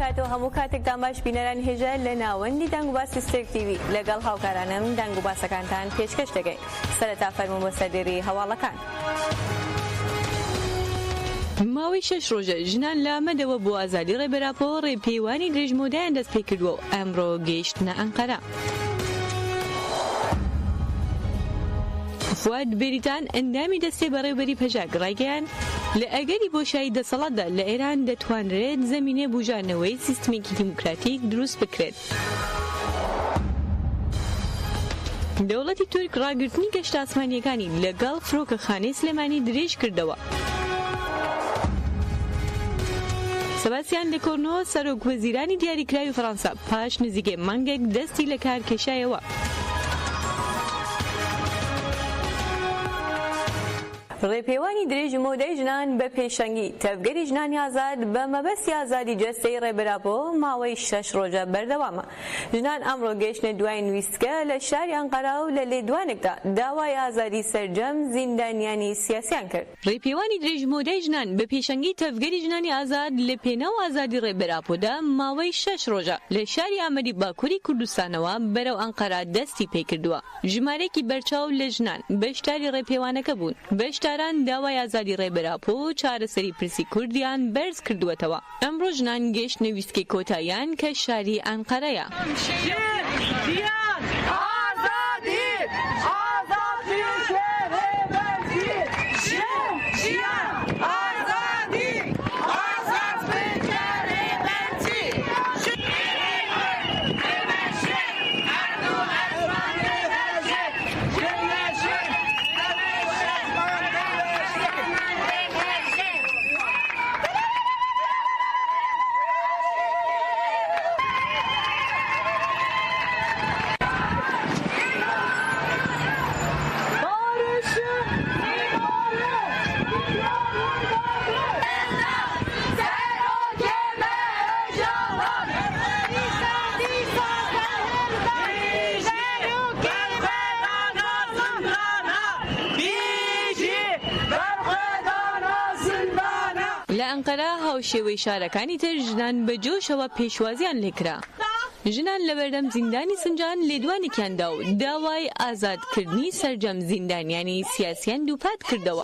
وبەرەکاتوه هەموو کاتێکتان باش بینەرانی هێژا لە ناوەندی دەنگ و باسی ستێرک تیڤی لەگەڵ هاوکارانم دەنگ و باسەکانتان پێشکەش دەکەین سەرەتا فەرموون بۆ سەردێری هەواڵەکان. ماوەی شەش ڕۆژە ژنان لە ئامەدەوە بۆ ئازادی ڕێبەر ئاپۆ ڕێپێوانی درێژمەودایان دەستپێکردووە و ئەمڕۆ گەیشتنە ئەنقەرە. فواد بێریتان ئەندامی دەستەی بەڕێوبەری پەژاک ڕایگەیاند، لە ئەگەری بۆشایی دەسەڵاتدا لە ئێران دەتوانرێت زەمینەی بوژانەوەی سیستمێکی دیموکراتیک دروست بکرێت. دەوڵەتی تورک ڕاگرتنی گەشتە ئاسمانییەکانی لەگەڵ فرۆکەخانەی سلێمانی درێژ کردەوە. سباستیان لێکۆرنۆ سەرۆک وەزیرانی دیاریکراوی فەڕەنسا پاش نزیکەی مانگێک دەستی لە کار کێشایەوە. ڕێپێوانی درێژ مەودای ژنان بە پێشەنگی تەڤگەری ژنانی ئازاد بە مەبەستی ئازادی جەستەی ڕێبەر ئاپۆ ماوەی شەش ڕۆژە بەردەوامە. ژنان ئەمڕۆ گەیشتنە دواین ویستگە لە شاری ئەنقەرە و لە لێدوانێکدا داوای ئازادی سەرجەم زیندانیانی سیاسیان کرد. ڕێپێوانی درێژمەودای ژنان بە پێشەنگی تەڤگەری ژنانی ئازاد لە پێناو ئازادی ڕێبەر ئاپۆدا ماوەی شەش ڕۆژە لە شاری ئامەدی باکووری کوردستانەوە بەرەو ئەنقەرە دەستی پێکردووە. ژمارەیەکی بەرچاو لە ژنان بەشداری ڕێپێوانەکە بوون. بەشداران داوای ئازادی ڕێبەر ئاپۆ و چارەسەری پرسی کوردیان بەرز کردووەتەوە. ئەمڕۆ ژنان گەیشتنە ویستگەی کۆتاییان کە شاری ئەنقەرەیە. لە ئەنقەرە هاوشێوەی شارەکانی تر ژنان بە جۆشەوە پێشوازیان لێکرا. ژنان لەبەردەم زیندانی سنجان لێدوانێکیان دا و داوای ئازادکردنی سەرجەم زیندانیانی سیاسیان دووپات کردەوە.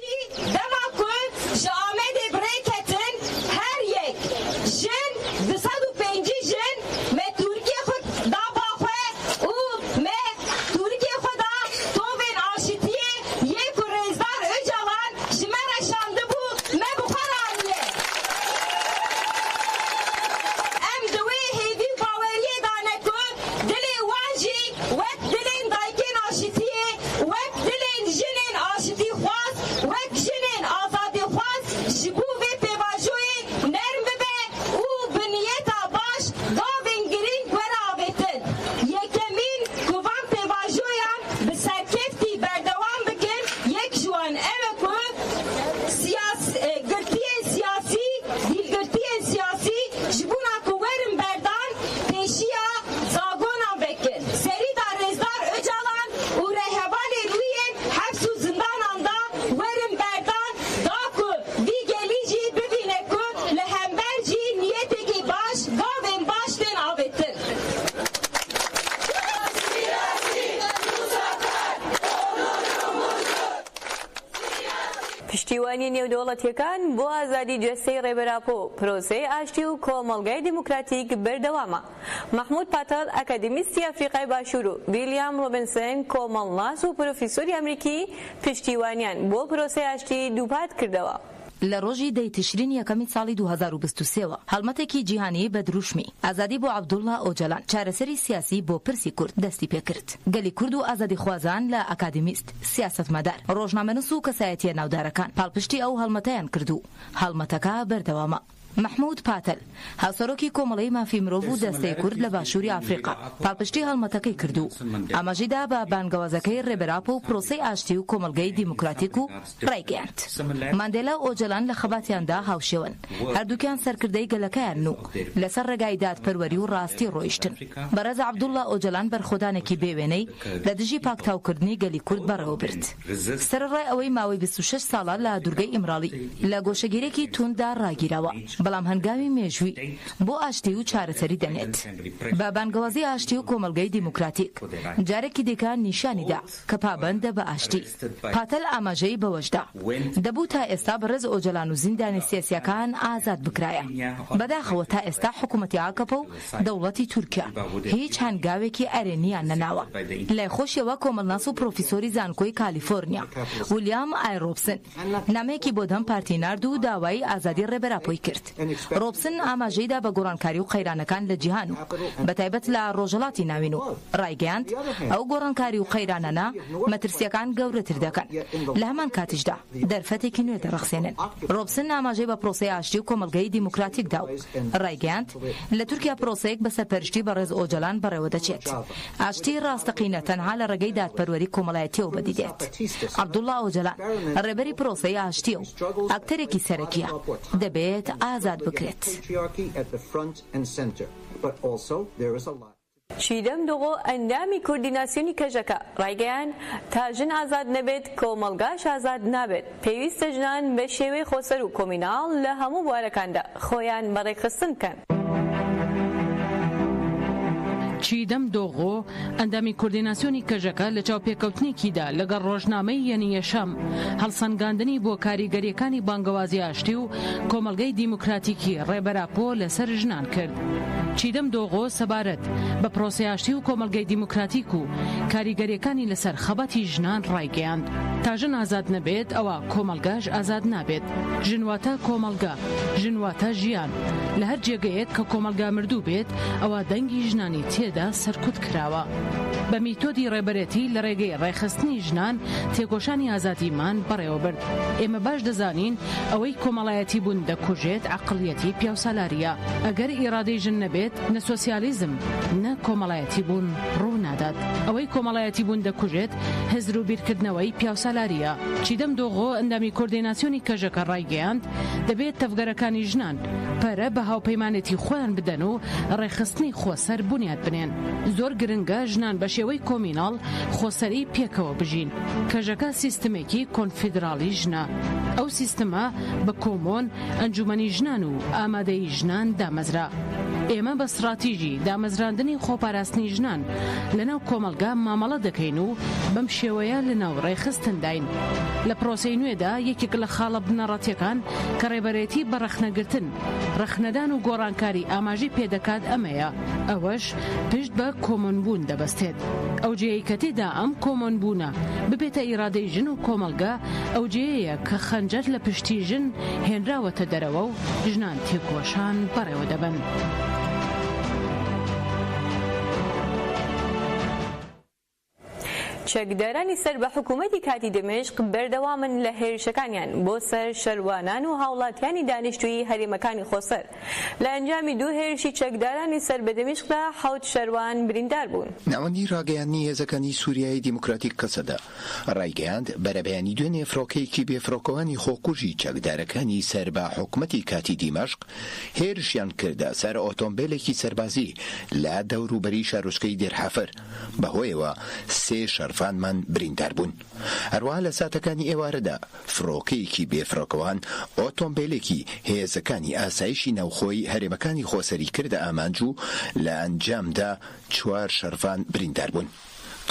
نەرم ببێ و بە نیەتا باش گاڤên گرینگ وەرە ئاڤێتن. یەکەمین ku van pêvajoyan bi serkeftî berdewam bikin yek ji wan ew e ku girtiyên siyasî, dîlgirtiyên siyasî ji bona ku werin berdan pêşiya zagonan vekin. Serî da Rêzdar Ocalan û rêhevalên wî yên hefs û zindanan da werin berdan da ku vî gelî jî bibîne ku li hember jî niyetekî baş, gavên baş tên avêtin. پشتیوانی نێودەوڵەتییەکان بۆ ئازادی جەستەی ڕێبەر ئاپۆ، پرۆسەی ئاشتی و کۆمەڵگای دیموکراتیک بەردەوامە. مەحمود پاتەڵ ئەکادیمیستی ئەفریقای باشوور و ویلیام ڕۆبنسن کۆمەڵناس و پرۆفیسۆری ئەمریکی پشتیوانیان بۆ پرۆسەی ئاشتی دووپات کردەوە. لە ڕۆژی دە ی تشرینی یەکەمی ساڵی 2023 وە هەڵمەتێکی جیهانی بە دروشمی، ئازادی بۆ عەبدوڵڵا ئۆجەلان، چارەسەری سیاسی بۆ پرسی کورد، دەستی پێکرد. گەلی کورد و ئازادیخوازان لە ئەکادیمیست، سیاسەتمەدار، ڕۆژنامەنووس و کەسایەتییە ناودارەکان پاڵپشتی ئەو هەڵمەتەیان کرد و هەڵمەتەکە بەردەوامە. مەحموود پاتەل، هاوسەرۆکی کۆمەڵەی مافی مرۆڤ و دەستەی کورد لە باشووری ئافریقا، پاڵپشتی هەڵمەتەکەی کرد و ئاماژەی دا بە بانگەوازەکەی ڕێبەر ئاپۆ و پرۆسەی ئاشتی و کۆمەڵگەی دیموکراتیک و ڕایگەیاند، ماندێلا و ئۆجەلان لە خەباتیاندا هاوشێوەن، هەردووکیان سەرکردەی گەلەکەیانن و لەسەر ڕێگای دادپەروەری و ڕاستی ڕۆیشتن. بەڕێز عەبدوڵڵا ئۆجەلان بەرخۆدانێکی بێ وێنەی لە دژی پاکتاوکردنی گەلی کورد بەڕێوەبرد. سەرەڕای ئەوەی ماوەی 26 ساڵە لە دوورگەی ئیمراڵی لە گۆشەگیرییەکی تونددا ڕاگیراوە. بەڵام هەنگاوی مێژووی بۆ ئاشتی و چارەسەری دەنێت. بە بانگەوازی ئاشتی و کۆمەڵگەی دیموکراتیک، جارێکی دیکە نیشانی دا کە پابەندە بە ئاشتی. پاتەل ئاماژەی بەوەشدا، دەبوو تا ئێستا بەڕێز ئۆجەلان و زیندانیە سیاسییەکان ئازاد بکرایە. بەداخەوە تا ئێستا حکومەتی ئاکەپە و دەوڵەتی تورکیا هیچ هەنگاوێکی ئەرێنییان نەناوە. لای خۆشیەوە کۆمەڵناس و پرۆفیسۆری زانکۆی کالیفۆرنیا، ولیام ئای ڕۆبسن، نامەیەکی بۆ دەم پارتی نارد و داوای ئازادی ڕێبەر ئاپۆی کرد. ڕۆبسن ئاماژەی دا بە گۆڕانکاری و قەیرانەکان لە جیهان و بەتایبەت لە ڕۆژهەڵاتی ناوین و ڕایگەیاند، ئەو گۆڕانکاری و قەیرانانە مەترسییەکان گەورەتر دەکەن، لە هەمان کاتیشدا دەرفەتێکی نوێ دەڕەخسێنن. ڕۆبسن ئاماژەی بە پرۆسەی ئاشتی و کۆمەڵگەی دیموکراتیک دا و ڕایگەیاند، لە تورکیا پرۆسەیەک بە سەرپەرشتی بەڕێز ئۆجەلان بەڕێوەدەچێت. ئاشتی ڕاستەقینە تەنها لە ڕێگەی دادپەروەری کۆمەڵایەتییەوە بەدی دێت. عەبدوڵڵا ئۆجەلان ڕێبەری پرۆسەی ئاشتییە و ئەکتەرێکی سەرەکییە، دەبێت ئازاد بکرێت. چیدەم دۆغۆ ئەندامی کوردیناسیۆنی کەژەکە ڕایگەیاند، تا ژن ئازاد نەبێت کۆمەڵگاش ئازاد نابێت، پێویستە ژنان بە شێوەی خۆسەر و کۆمیناڵ لە هەموو بوارەکاندا خۆیان بە ڕێکخستن بکەن. چیدەم دۆغۆ، ئەندامی کوردیناسیۆنی کەژەکە لە چاوپێکەوتنێکیدا لەگەڵ ڕۆژنامەی یەنی یەشام، هەڵسەنگاندنی بۆ کاریگەرییەکانی بانگەوازی ئاشتی و کۆمەڵگەی دیموکراتیکی ڕێبەر ئاپۆ لەسەر ژنان کرد. چیدەم دۆغۆ سەبارەت بە پرۆسەی ئاشتی و کۆمەڵگەی دیموکراتیک و کاریگەرییەکانی لەسەر خەباتی ژنان ڕایگەیاند، تا ژن ئازاد نەبێت ئەوا کۆمەڵگاش ئازاد نابێت. ژن واتە کۆمەڵگە، ژن واتە ژیان. لە هەر جێگەیەک کە کۆمەڵگا مردوو بێت ئەوا دەنگی ژنانی تێدا سەرکوت کراوە. بە میتۆدی ڕێبەرێتی لە ڕێگەی ڕێکخستنی ژنان تێکۆشانی ئازادیمان بەڕێوەبرد. ئێمە باش دەزانین ئەوەی کۆمەڵایەتی بوون دەکوژێت عەقڵیەتی پیاوسالارییە. ئەگەر ئیرادەی ژن نەبێت نە سۆسیالیزم نە کۆمەڵایەتی بوون ڕوو نادات. ئەوەی کۆمەڵایەتی بوون دەکوژێت هزر و بیرکردنەوەی پیاوسالارییە. چیدەم دۆغۆ ئەندامی کۆردێناسیۆنی کەژەکە ڕایگەیاند، دەبێت تەڤگەرەکانی ژنان پەرە بە هاوپەیمانێتی خۆیان بدەن و ڕێکخستنی خۆسەر بونیاد بنێن. زۆر گرنگە ژنان بە شێوەی کۆمیناڵ خۆسەری پێکەوە بژین. کەژەکە سیستمێکی کۆنفیدراڵی ژنە. ئەو سیستمە بە کۆمۆن، ئەنجومەنی ژنان و ئامادەیی ژنان دامەزرا. ئێمە بە ستڕاتیژی دامەزراندنی خۆپاراستنی ژنان لەناو کۆمەڵگا مامەڵە دەکەین و بەم شێوەیە لەناو ڕێکخستنداین. لە پرۆسەی نوێدا یەکێک لە خاڵە بنەڕەتیەکان کە ڕێبەرێتی بە ڕەخنەگرتن، ڕەخنەدان و گۆڕانکاری ئاماژەی پێدەکات ئەمەیە، ئەوەش پشت بە کۆمۆنبوون دەبەستێت. ئەو جێیەی کە تێدا ئەم کۆمۆنبوونە ببێتە ئیرادەی ژن و کۆمەڵگە، ئەو جێیەیە کە خەنجەر لە پشتی ژن هێنراوەتە دەرەوە و ژنان تێکۆشان بەڕێوە دەبەن. چەکدارانی سەر بە حکوومەتی کاتی دیمەشق بەردەوامن لە هێرشەکانیان بۆ سەر شەروانان و هاوڵاتیانی دانیشتووی هەرێمەکانی خۆسەر. لە ئەنجامی دوو هێرشی چەکدارانی سەر بە دیمەشقدا حەوت شەروان بریندار بوون. ناوەندی ڕاگەیاندنی هێزەکانی سوریای دیموکراتیک قەسەدە ڕایگەیاند، بەرەبەیانی دوێنێ فڕۆکەیەکی بێفڕۆکەوانی خۆکوژی چەکدارەکانی سەر بە حکومەتی کاتی دیمەشق هێرشیان کردە سەر ئۆتۆمبێلێکی سەربازی لە دەوروبەری شارۆچکەی دێرحەفر، بەهۆیەوە سێ شەڕڤانمان بریندار بوون. هەروەها لە ساتەکانی ئێوارەدا فڕۆکەیەکی بێفڕۆکەوان ئۆتۆمبێلێکی هێزەکانی ئاسایشی ناوخۆی هەرێمەکانی خۆسەری کردە ئامانج و لە ئەنجامدا چوار شەڕڤان بریندار بوون.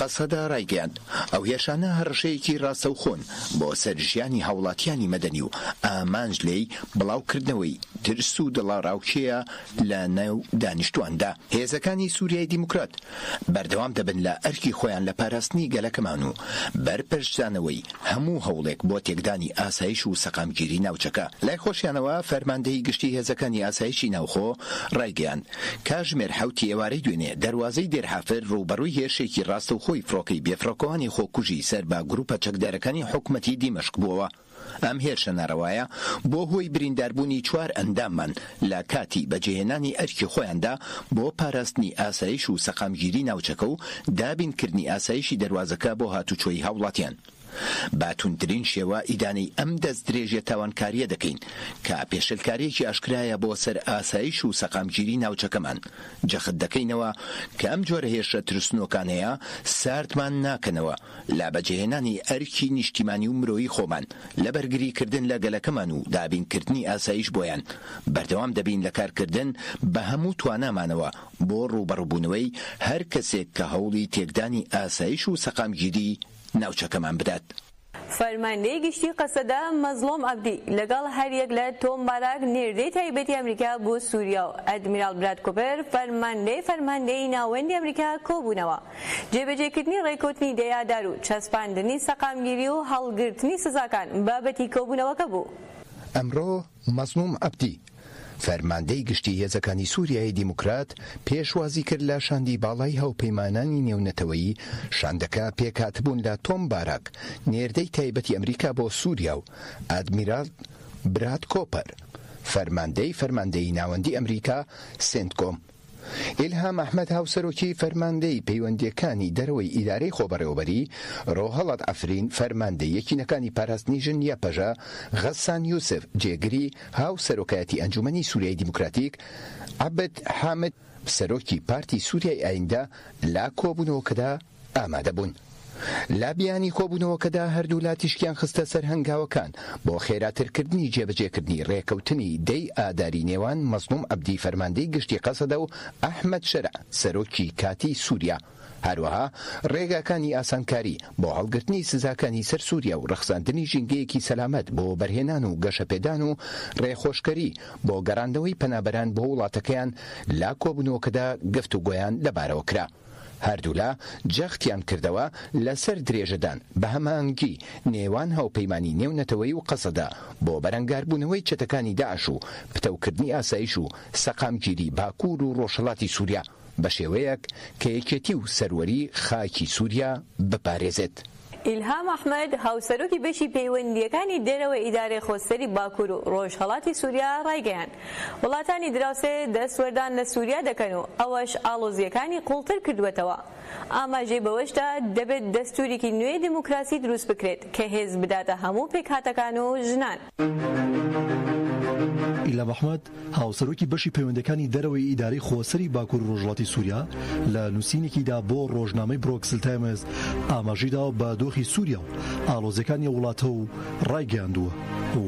قەسەدە ڕایگەیاند، ئەو هێرشانە هەڕەشەیەکی ڕاستەوخۆن بۆ سەر ژیانی هاوڵاتیانی مەدەنی و ئامانج لێی بڵاوکردنەوەی ترس و دڵەڕاوکێیە لە نێو دانیشتواندا. هێزەکانی سوریای دیموکرات بەردەوام دەبن لە ئەرکی خۆیان لە پاراستنی گەلەکەمان و بەرپەرچدانەوەی هەموو هەوڵێک بۆ تێکدانی ئاسایش و سەقامگیری ناوچەکە. لای خۆشیانەوە فەرماندەیی گشتی هێزەکانی ئاسایشی ناوخۆ ڕایگەیاند، کاژمێر حەوتی ئێوارەی دوێنێ دەروازەی دێرحافر ڕووبەڕووی هێرشێکی ڕاستەوخۆی فڕۆکەی بێفڕۆکەوانی خۆکوژی سەر بە گروپە چەکدارەکانی حکومەتی دیمەشق بووەوە. ئەم هێرشە ناڕەوایە بووە هۆی برینداربوونی چوار ئەنداممان لە کاتی بەجێهێنانی ئەرکی خۆیاندا بۆ پاراستنی ئاسایش و سەقامگیری ناوچەکە و دابینکردنی ئاسایشی دەروازەکە بۆ هاتوچۆی هاوڵاتیان. بە توندترین شێوە ئیدانەی ئەم دەستدرێژیە تاوانکارییە دەکەین کە پێشێلکارییەکی ئاشکرایە بۆ سەر ئاسایش و سەقامگیری ناوچەکەمان. جەخت دەکەینەوە کە ئەم جۆرە هێرشە ترسنۆکانەیە ساردمان ناکەنەوە لە بەجێهێنانی ئەرکی نیشتیمانی و مرۆیی خۆمان لە بەرگریکردن لە گەلەکەمان و دابینکردنی ئاسایش بۆیان، بەردەوام دەبین لە کارکردن بە هەموو توانامانەوە بۆ ڕووبەڕووبوونەوەی هەر کەسێک کە هەوڵی تێکدانی ئاسایش و سەقامگیری ناوچەکەمان بدات. فەرماندەی گشتی قەسەدە مەزڵوم عەبدی لەگەڵ هەریەک لە تۆم باراک نێردەی تایبەتی ئەمریکا بۆ سوریا و ئەدمیراڵ براد کوپەر فەرماندەی فەرماندەیی ناوەندی ئەمریکا کۆبوونەوە. جێبەجێکردنی ڕێککەوتنی دەی ئادار و چەسپاندنی سەقامگیری و هەڵگرتنی سزاکان بابەتی کۆبوونەوەکە بوو. ئەمڕۆ مەزڵوم عەبدی، فەرماندەی گشتی هێزەکانی سوریای دیموکرات پێشوازی کرد لە شاندی باڵای هاوپەیمانانی نێونەتەوەیی، شاندەکە پێکهاتبوون لە تۆم باراک، نێردەی تایبەتی ئەمریکا بۆ سوریا و ئادمیرال براد کۆپەر، فەرماندەی فەرماندەیی ناوەندی ئەمریکا، سێنتکۆم. ئیلهام ئەحمەد هاوسەرۆکی فەرماندەی پەیوەندییەکانی دەرەوەی ئیدارەی خۆبەڕێوەبەری ڕۆهەڵات عەفرین، فەرماندەی یەکینەکانی پاراستنی ژن یەپەژە، غەسان یوسف جێگری هاوسەرۆکایەتی ئەنجومەنی سوریای دیموکراتیک، عەبد حامد سەرۆکی پارتی سوریای ئایندە لە کۆبوونەوەکەدا ئامادەبوون. لە بیانی کۆبوونەوەکەدا هەردوولا تیشکیان خستە سەر هەنگاوەکان بۆ خێراترکردنی جێبەجێکردنی رێکەوتنی دەی ئاداری نێوان مەزڵوم عەبدی فەرماندەی گشتی قەسەدە و ئەحمەد شەرع سەرۆکی کاتیی سووریا، هەروەها رێگاکانی ئاسانکاری بۆ هەڵگرتنی سزاکانی سەر سووریا و رەخساندنی ژینگەیەکی سەلامەت بۆ وەبەرهێنان و گەشەپێدان و رێخۆشکەری بۆ گەڕاندنەوەی پەنابەران بۆ وڵاتەکەیان لە کۆبوونەوەکەدا گفتوگۆیان لەبارەوە کرا. هەردوولا جەختیان کردەوە لەسەر درێژەدان بە هەماهەنگی نێوان هاوپەیمانی نێونەتەوەیی و قەسەدە بۆ بەرەنگاربوونەوەی چەتەکانی داعش و پتەوکردنی ئاسایش و سەقامگیری باکوور و ڕۆژهەڵاتی سووریا بە شێوەیەک کە یەکێتی و سەروەری خاکی سووریا بپارێزێت. ئیلهام ئەحمەد، هاوسەرۆکی بەشی پەیوەندییەکانی دەرەوەی ئیدارەی خۆسەری باکوور و ڕۆژهەڵاتی سووریا ڕایگەیاند، وڵاتانی دراوسێ دەستوەردان لە سووریا دەکەن و ئەوەش ئاڵۆزییەکانی قووڵتر کردووەتەوە. ئاماژەی بەوەشدا، دەبێت دەستوورێکی نوێی دیموکراسی دروست بکرێت کە هێز بداتە هەموو پێکهاتەکان و ژنان. ئیلهام ئەحمەد، هاوسەرۆکی بەشی پەیوەندییەکانی دەرەوەی ئیدارەی خۆسەری باکوور و ڕۆژهەڵاتی سووریا لە نووسینێکیدا بۆ ڕۆژنامەی برۆکسل تایمز ئاماژەی داوە بە دۆخی سووریا و ئاڵۆزییەکانی ئەو وڵاتە و ڕایگەیاندووە،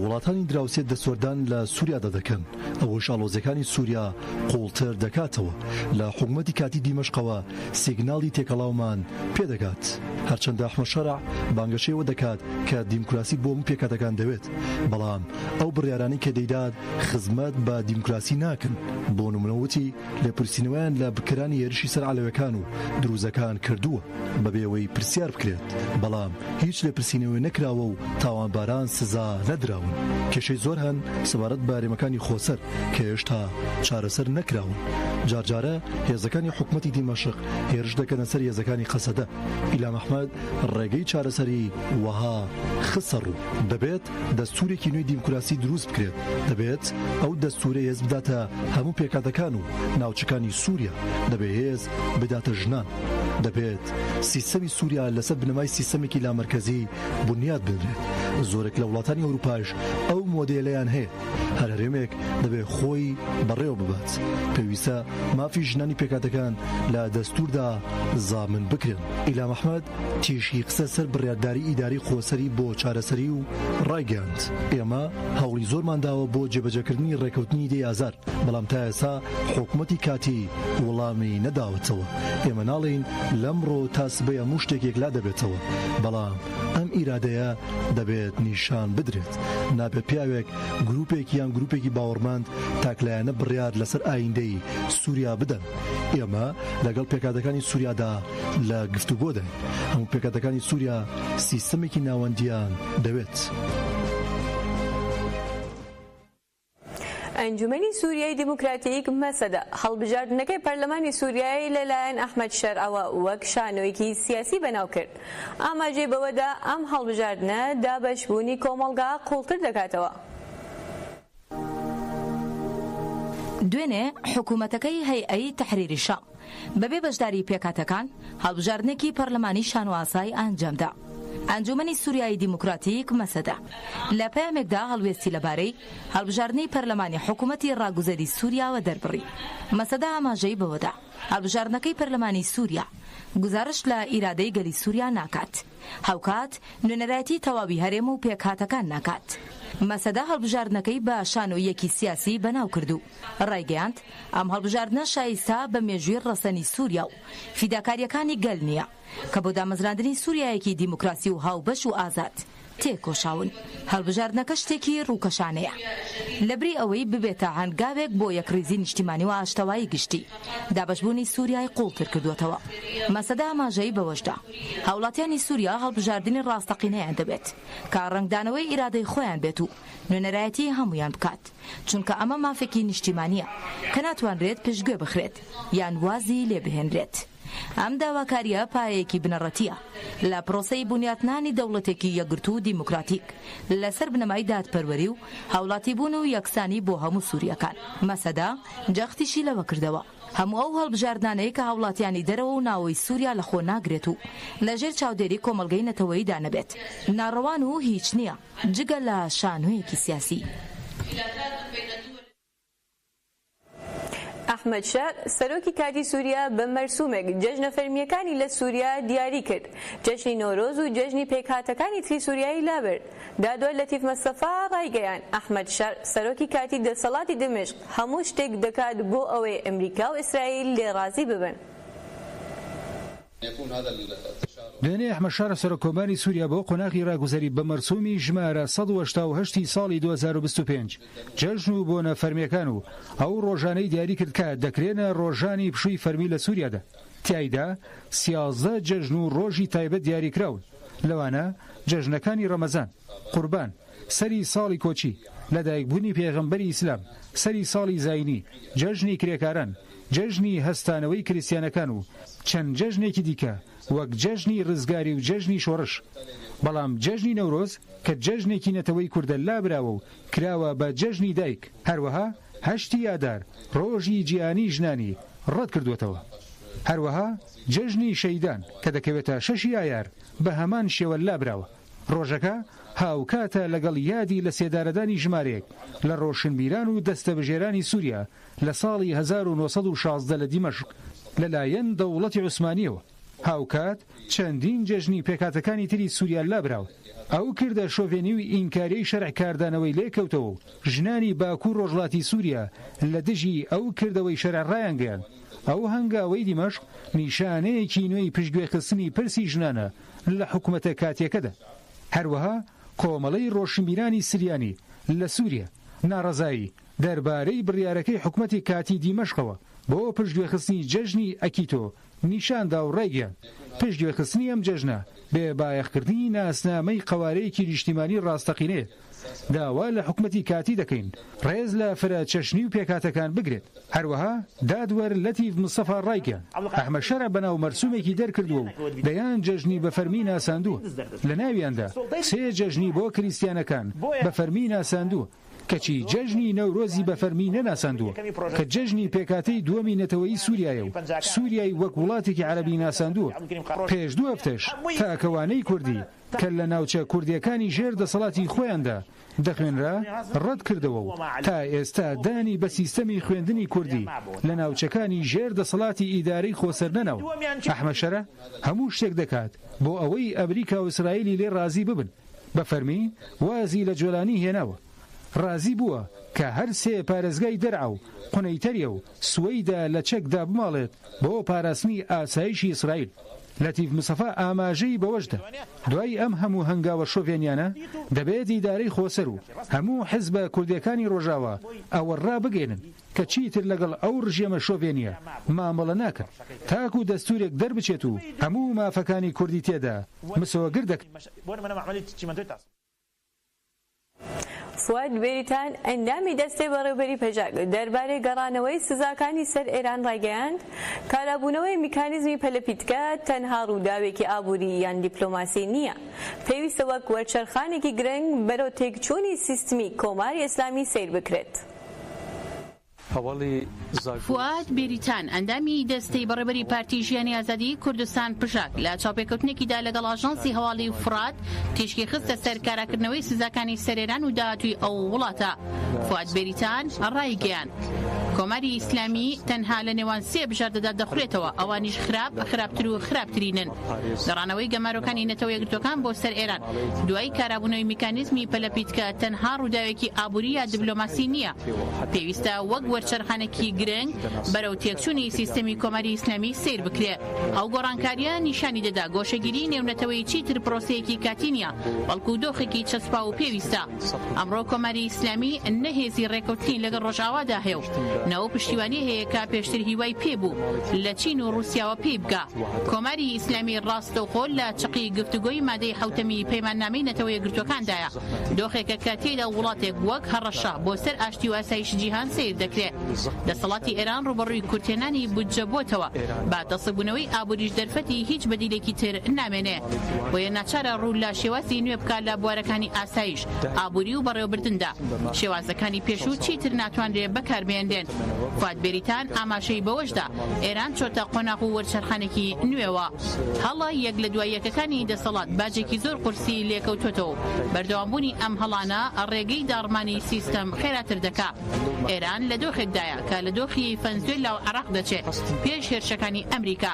وڵاتانی دراوسێ دەستوەردان لە سووریادا دەکەن، ئەوەش ئاڵۆزییەکانی سووریا قووڵتر دەکاتەوە. لە حکومەتی کاتی دیمەشقەوە سیگناڵی تێکەڵاومان پێدەگات. هەرچەندە ئەحمەد شەرع بانگەشەی ئەوە دەکات کە دیموکراسی بۆ هەموو پێکهاتەکان دەوێت، بەڵام ئەو بڕیارانەی کە دەیدات خزمەت بە دیموکراسی ناکەن، بۆ نمونە وتی لێپرسینەوەیان لە بکەرانی هێرشی سەر عەلەوەکان و دروزەکان کردووە بەبێ ئەوەی پرسیار بکرێت، بەڵام هیچ لێپرسینەوەی نەکراوە و تاوانباران سزا نەدراون. کێشەی زۆر هەن سەبارەت بە هەرێمەکانی خۆسەر کە هێشتا چارەسەر نەکراون. جارجارە هێزەکانی حکومەتی دیمەشق هێرش دەکەنە سەر هێزەکانی قەسەدە. ئیلام ئەحمەد ڕێگەی چارەسەری وەها خستە ڕوو، دەبێت دەستوورێکی نوێی دیموکراسی دروست بکرێت، دەبێت ئەو دەستوورە هێز بداتە هەموو پێکهاتەکان و ناوچەکانی سووریا، دەبێت هێز بداتە ژنان، دەبێت سیستەمی سووریا لەسەر بنەمای سیستەمێکی لامەرکەزی بونیاد بنرێت، زۆرێک لە وڵاتانی ئەوروپاش ئەو مۆدێلەیان هەیە، هەر هەرێمێک دەبێت خۆی بەڕێوە ببات، پێویستە مافی ژنانی پێکهاتەکان لە دەستووردا زامن بکرێن. ئیلام ئەحمەد تیشکی خستە سەر بڕیارداری ئیدارەی خۆسەری بۆ چارەسەری و ڕایگەیاند، ئێمە هەوڵی زۆرمان داوە بۆ جێبەجێکردنی ڕێککەوتنی دەی ئازار، بەڵام تا ئێستا حکومەتی کاتی وەڵامی نەداوەتەوە. ئێمە ناڵێین لەمڕۆ تا سبەی هەموو شتێک یەکلا دەبێتەوە، بەڵام ئەم ئیرادەیە دەبێت نیشان بدرێت. نابێت پیاوێک، گروپێک یان گروپێکی باوەڕمەند تاکلایەنە بڕیار لەسەر ئایندەی سوریا بدەن. ئێمە لەگەڵ پێکهاتەکانی سوریادا لە گفتوگۆداین. هەموو پێکهاتەکانی سوریا سیستەمێکی ناوەندییان دەوێت. ئەنجومەنی سوریای دیموکراتیک، مەسەدە، هەڵبژاردنەکەی پەرلەمانی سوریای لەلایەن ئەحمەد شەرعەوە وەک شانۆیەکی سیاسی بەناو کرد. ئاماژەی بەوەدا ئەم هەڵبژاردنە دابەشبوونی کۆمەڵگا قوڵتر دەکاتەوە. دوێنێ حکومەتەکەی هەیئەی تەحریری شام بەبێ بەشداری پێکهاتەکان هەڵبژاردنێکی پەرلەمانی شانۆئاسای ئەنجامدا. ئەنجوومەنی سووریایی دیموکراتیک، مەسەدە، لە پەیامێکدا هەڵوێستی لەبارەی هەڵبژاردنی پەرلەمانی حکوومەتی ڕاگوزەری سووریاوە دەربڕی. مەسەدە ئاماژەی بەوەدا، هەڵبژاردنەکەی پەرلەمانی سووریا گوزارشت لە ئیرادەی گەلی سووریا ناکات، هاوکات نوێنەرایەتی تەواوی هەرێم و پێکهاتەکان ناکات. مەسەدە هەڵبژاردنەکەی بە شانۆییەکی سیاسی بەناو کرد و ڕایگەیاند، ئەم هەڵبژاردنە شایستە بە مێژووی ڕەسەنی سووریا و فیداکارییەکانی گەل نییە کە بۆ دامەزراندنی سووریایەکی دیموکراسی و هاوبەش و ئازاد تێکۆشاون. هەڵبژاردنەکە شتێکی ڕووکەشانەیە. لەبری ئەوەی ببێتە هەنگاوێک بۆ یەکڕیزی نیشتیمانی و ئاشتەوایی گشتی، دابەشبوونی سووریای قووڵتر کردووەتەوە. مەسەدە ئاماژەی بەوەشدا، هاوڵاتیانی سووریا هەڵبژاردنی ڕاستەقینەیان دەوێت کە ڕەنگدانەوەی ئیرادەی خۆیان بێت و نوێنەرایەتی هەموویان بکات، چونکە ئەمە مافێکی نیشتیمانییە کە ناتوانرێت پشتگوێ بخرێت یان وازی لێ بهێنرێت. ئەم داواکارییە پایەیەکی بنەڕەتییە لە پرۆسەی بونیاتنانی دەوڵەتێکی یەکگرتوو و دیموکراتیک لەسەر بنەمای دادپەروەری و هاوڵاتیبوون و یەکسانی بۆ هەموو سوورییەکان. مەسەدە جەختیشی لەوە کردەوە، هەموو ئەو هەڵبژاردنانەی کە هاوڵاتیانی دەرەوە و ناوەوەی سووریا لەخۆ ناگرێت و لەژێر چاودێری کۆمەڵگەی نەتەوەییدا نەبێت، ناڕەوان و هیچ نییە جگە لە شانۆیەکی سیاسی. ئەحمەد شەرع، سەرۆکی کاتی سووریا بە مەرسومێک جەژنە فەرمییەکانی لە سووریا دیاری کرد، جەژنی نەورۆز و جەژنی پێکهاتەکانی تری سووریای لابرد. دادوەر لەتیف مەستەفا ڕایگەیاند، ئەحمەد شەرع، سەرۆکی کاتی دەسەڵاتی دیمەشق هەموو شتێک دەکات بۆ ئەوەی ئەمریکا و ئیسرائیل لێ ڕازی ببن. دوێنێ ئەحمەد شەرع سەرۆککۆماری سووریا بۆ قۆناغی راگوزەری بە مەرسومی ژمارە 188 ی ساڵی 2025 جەژن و بۆنە فەرمییەکان و ئەو رۆژانەی دیاریکرد کە دەکرێنە رۆژانی پشووی فەرمی لە سووریادا تیایدا سیازدە جەژن و رۆژی تایبەت دیاریکراون لەوانە جەژنەکانی رەمەزان، قوربان، سەری ساڵی کۆچی، لەدایکبوونی پێغەمبەری ئیسلام، سەری ساڵی زایینی، جەژنی کرێکاران، جەژنی هەستانەوەی کریستیانەکان و چەند جەژنێکی دیکە وەک جەژنی رزگاری و جەژنی شۆڕش. بەڵام جەژنی نەورۆز کە جەژنێکی نەتەوەی کوردە لابراوە و کراوە بە جەژنی دایک. هەروەها هەشتی ئادار رۆژی جیهانی ژنانی رەتکردووەتەوە. هەروەها جەژنی شەهیدان کە دەکەوێتە شەشی ئایار بە هەمان شێوە لابراوە. ڕۆژەکە هاوکاتە لەگەڵ یادی لەسێدارەدانی ژمارەیەک لە ڕۆشنبیران و دەستەبژێرانی سووریا لە ساڵی 1916 لە دیمەشق لەلایەن دەوڵەتی عوسمانییەوە، هاوکات چەندین جەژنی پێکهاتەکانی تری سووریا لابراون. ئەو کردە شۆڤێنی و ئینکاریەی شەرع کاردانەوەی لێکەوتەوە و ژنانی باکوور ڕۆژهەڵاتی سووریا لە دژی ئەو کردەوەی شەرع ڕایانگەیاند، ئەو هەنگاوەی دیمەشق نیشانەیەکی نوێی پشتگوێخستنی پرسی ژنانە لە حکومەتە کاتییەکەدا. هەروەها کۆمەڵەی ڕۆشنبیرانی سریانی لە سوریا ناڕەزایی دەربارەی بڕیارەکەی حکومەتی کاتی دیمەشقەوە بۆ پشتگوێخستنی جەژنی ئەکیتۆ نیشاندا و ڕایگەیاند، پشتگوێخستنی ئەم جەژنە بێ بایەخکردنی ناسنامەی قەوارەیەکی نیشتیمانی ڕاستەقینەیە. داوا لە حکومەتی کاتی دەکەین ڕێز لە فرە چەشنی و پێکهاتەکان بگرێت. هەروەها دادوەر لەتیف مستەفا ڕایگەیاند، ئەحمەد شەرع بەناو مەرسومێکی دەرکردووە و دەیان جەژنی بە فەرمی ناساندووە، لەناویاندا سێ جەژنی بۆ کریستیانەکان بە فەرمی ناساندووە، کەچی جەژنی نەورۆزی بە فەرمی نەناساندووە، کە جەژنی پێکهاتەی دووەمی نەتەوەیی سوریایە و سوریای وەک وڵاتێکی عەرەبی ناساندووە. پێش دوو هەفتەش تاکە وانەی کوردی کە لە ناوچە کوردییەکانی ژێر دەسەڵاتی خۆیاندا دەخوێنرا ڕەت کردەوە و تا ئێستا دانی بە سیستەمی خوێندنی کوردی لە ناوچەکانی ژێر دەسەڵاتی ئیدارەی خۆسەر نەنا و ئەحمەد شەرع هەموو شتێک دەکات بۆ ئەوەی ئەمریکا و ئیسرائیلی لێ ڕازی ببن بە فەرمی وازی لە جۆلانی هێناوە. ڕازی بووە کە هەر سێ پارێزگای دەرعا و قونەیتەریە و سوەیدا لە چەک دابماڵێت بۆ پاراستنی ئاسایشی ئیسرائیل. لەتیف مستەفا ئاماژەی بەوەشدا، دوای ئەم هەموو هەنگاوە شۆڤێنیانە، دەبێت ئیدارەی خۆسەر و هەموو حزبە کوردییەکانی ڕۆژاوا ئەوە ڕابگەیەنن کە چیتر لەگەڵ ئەو ڕژێمە شۆڤێنییە مامەڵە ناکەن تاکو دەستوورێک دەربچێت و هەموو مافەکانی کوردی تێدا مسۆگر دەکرێت. فواد بێریتان، ئەندامی دەستەی بەڕێوبەری پەژاک دەربارەی گەڕانەوەی سزاکانی سەر ئێران ڕایگەیاند، کارابوونەوەی میکانیزمی پەلەپیتکە تەنها ڕووداوێکی ئابووری یان دیپلۆماسی نییە، پێویستە وەک وەرچەرخانێکی گرنگ بەرەو تێکچوونی سیستمی کۆماری ئیسلامی سەیر بکرێت. فوئاد بێریتان، ئەندامی دەستەی بەڕێوەبەری پارتی ژیانی ئازادی کوردستان، پژاک، لە چاوپێکەوتنێکیدا لەگەڵ ئاژانسی هەواڵی فورات تیشکی خستە سەر کاراکردنەوەی سزاکانی سەر ئێران و داهاتووی ئەو وڵاتە. فوئاد بێریتان ڕایگەیاند، کۆماری ئیسلامی تەنها لە نێوان سێ بژاردەدا دەخولێتەوە، ئەوانیش خراپ، خراپتر و خراپترینن. گەڕانەوەی گەمارۆکانی نەتەوە یەکگرتووەکان بۆ سەر ئێران دوای کارابوونەوەی میکانیزمی پەلەپیتکە تەنها ڕووداوێکی ئابووری یا دبلۆماسی نییە، پێویستە وەک وەرچەرخانێکی گرنگ بەرەو تێکچوونی سیستەمی کۆماری ئیسلامی سەیر بکرێ. ئەو گۆڕانکارییە نیشانی دەدا گۆشەگیریی نێونەتەوەیی چیتر پرۆسەیەکی کاتی نییە، بەڵکو دۆخێکی چەسپاو و پێویستە. ئەمڕۆ کۆماری ئیسلامی نە هێزی ڕێکەوتنی لەگەڵ ڕۆژئاوادا هەیە و نە ئەو پشتیوانییە هەیە کە پێشتر هیوای پێ بوو لە چین و ڕووسیاوە پێی بگا. کۆماری ئیسلامی ڕاستەوخۆ لە چەقی گفتوگۆی مادەی حەوتەمی پەیماننامەی نەتەوە یەکگرتووەکاندایە، دۆخێکە کە تێیدا وڵاتێک وەک هەڕەشە بۆ سەر ئاشتی و ئاسایشی جیهان سەیر دەکرێ. دەسەڵاتی ئێران ڕووبەڕووی کورتهێنانی بودجە بۆتەوە، بە تەسکبوونەوەی ئابووریش دەرفەتی هیچ بەدیلێکی تر نامێنێ. بۆیە ناچارە ڕوو لە شێوازی نوێ بکا لە بوارەکانی ئاسایش، ئابووری و بەڕێوەبردندا. شێوازەکانی پێشوو چیتر ناتوانرێ بەکاربهێنرێن. فواد بێریتان ئاماژەی بەوەشدا، ئێران چۆتە قۆناغ و وەرچەرخانێکی نوێوە. هەڵە یەک لە دوای یەکەکانی دەسەڵات باجێکی زۆر قورسی لێکەوتۆتەوە و بەردەوامبوونی ئەم هەڵانە ڕێگەی داڕمانی سیستەم خێراتر دەکا. ئێران لە دۆخێکدایە کە لە دۆخی فەنزوێلا و عێراق دەچێ پێش هێرشەکانی ئەمریکا.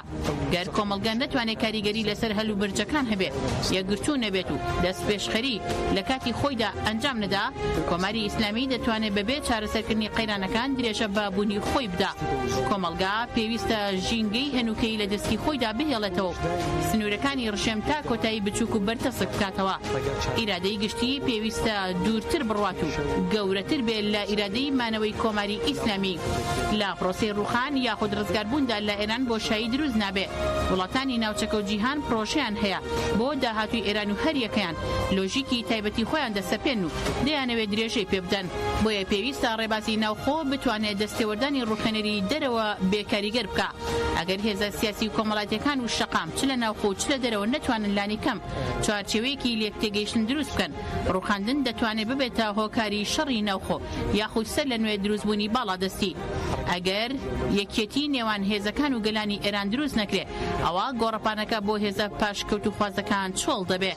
گەر کۆمەڵگە نەتوانێ کاریگەری لەسەر هەلومەرجەکان هەبێ، یەکگرتوو نەبێت و دەستپێشخەری لە کاتی خۆیدا ئەنجام نەدا، کۆماری ئیسلامی دەتوانێ بەبێ چارەسەرکردنی قەیرانەکان درێژە بە بوونی خۆی بدا. کۆمەڵگا پێویستە ژینگەی هەنووکەیی لە دەستی خۆیدا بهێڵێتەوە و سنوورەکانی ڕژێم تا کۆتایی بچووک و بەرتەسک بکاتەوە. ئیرادەی گشتی پێویستە دوورتر بڕوات و گەورەتر بێ لە ئیرادەی مانەوەی کۆماری ئیسلامی. لە پرۆسەی ڕووخان یاخود ڕزگاربووندا لە ئێران بۆشایی دروست نابێ. وڵاتانی ناوچەکە و جیهان پرۆژەیان هەیە بۆ داهاتووی ئێران و هەریەکەیان لۆژیکی تایبەتی خۆیان دەسەپێنن و دەیانەوێ درێژەی پێ بدەن. بۆیە پێویستە ڕێبازی ناوخۆ بتوانێ دەستێوەردانی ڕووخێنەری دەرەوە بێ کاریگەر بکا. ئەگەر هێزە سیاسی و کۆمەڵاتیەکان و شەقام چ لە ناوخۆ و چ لە دەرەوە نەتوانن لانیکەم چوارچێوەیەکی لێکتێگەیشتن دروست بکەن، ڕووخاندن دەتوانێ ببێتە هۆکاری شەڕی ناوخۆ یاخود سەر لە نوێ دروستبوونی باڵادەستی. ئەگەر یەکیەتی نێوان هێزەکان و گەلانی ئێران دروست نەکرێ، ئەوا گۆڕەپانەکە بۆ هێزە پاشکەوتووخوازەکان چۆڵ دەبێ.